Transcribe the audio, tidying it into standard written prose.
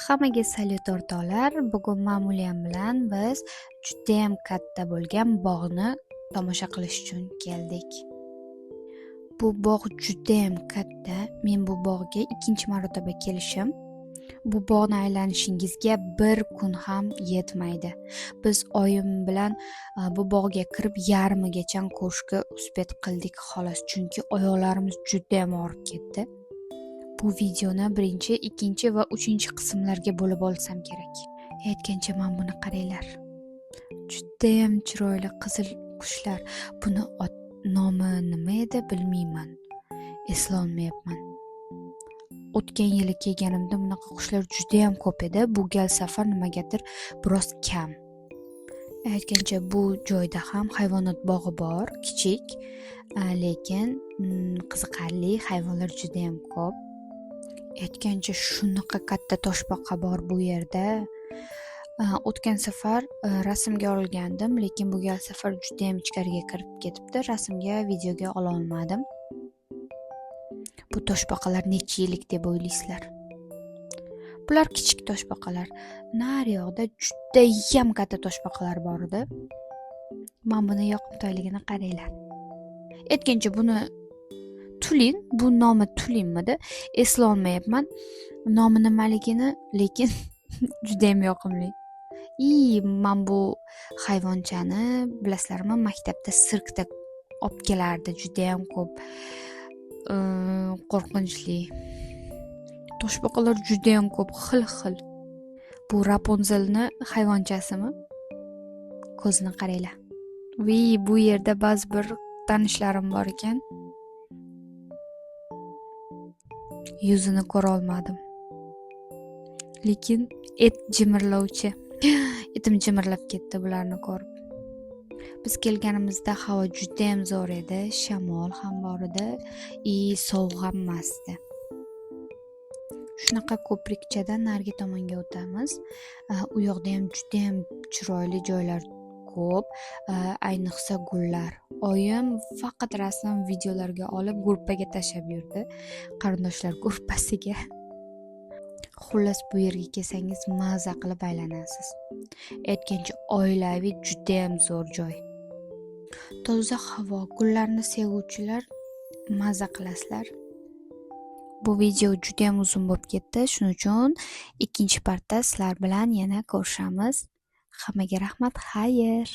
Hammaga salyut, o'rtoqlar. Bugun Ma'muliyam bilan biz judayam katta bo'lgan bog'ni tomosha qilish uchun keldik. Bu bog' judayam katta. Men bu bog'ga ikkinchi marotaba kelishim. Bu bog'ni aylanishingizga bir kun ham yetmaydi. Biz oyim bilan bu bog'ga kirib yarmigacha ko'rishga успеть qildik xolos, chunki oyoqlarimiz judayam og'rib ketdi. Bu videoni birinchi, ikkinchi va uchinchi qismlarga bo'lib olsam kerak. Aytgancha, mana buni qaranglar. Judayam chiroyli qizil qushlar. Buni nomi nima edi, bilmayman. Eslolmayapman. O'tgan yili kelganimda bunaqa qushlar judayam ko'p edi. Bu gal safar nimagadir biroz kam. Aytgancha, bu joyda ham hayvonot bog'i bor, kichik, lekin qiziqarli hayvonlar judayam ko'p. Aytgancha, shunaqa katta toshbaqa bor bu yerda. O'tgan safar rasmga olgandim, lekin bu gal safar judayam ichkariga kirib ketibdi. Rasmga, videoga ola olmadim. Bu toshbaqalar necha yillik deb o'ylaysizlar? Bular kichik toshbaqalar. Nariyoqda judayam katta toshbaqalar bor edi. Mana buni yoqimtoyligini qaranglar. Aytgancha, buni тюлень, bu nomi тюлень midi? Eslolmayapman nomi nimaligini, lekin judayam yoqimli. И man bu hayvonchani, bilasizlarmi, maktabda sirkda olib kelardi judayam ko'p. Qo'rqinchli. Toshbaqalar judayam ko'p, xil-xil. Bu Rapunzelni hayvonchasimi? Ko'zini qaranglar. Vi, bu yerda ba'zi bir tanishlarim bor ekan. Yuzini ko'rolmadim. Lekin et jimirlovchi. Etim jimirlab ketdi bularni ko'rib. Biz kelganimizda havo judayam zo'r edi, shamol ham bor edi и sovuq ham emasdi. Shunaqa ko'prikchadan narigi tomonga o'tamiz. U yoqda ham judayam chiroyli joylar ko'p, ayniqsa gullar. Oyim faqat rasm, videolarga olib gruppaga tashlab yurdi, qarindoshlar gruppasiga. Xullas, bu yerga kelsangiz maza qilib aylanasiz. Aytgancha, oilaviy judayam zo'r joy. Toza havo, gullarni sevuvchilar maza qilasizlar. Bu video judayam uzun bo'lib ketdi, shuning uchun ikkinchi partda sizlar bilan yana ko'rishamiz. Hammaga rahmat, xayr.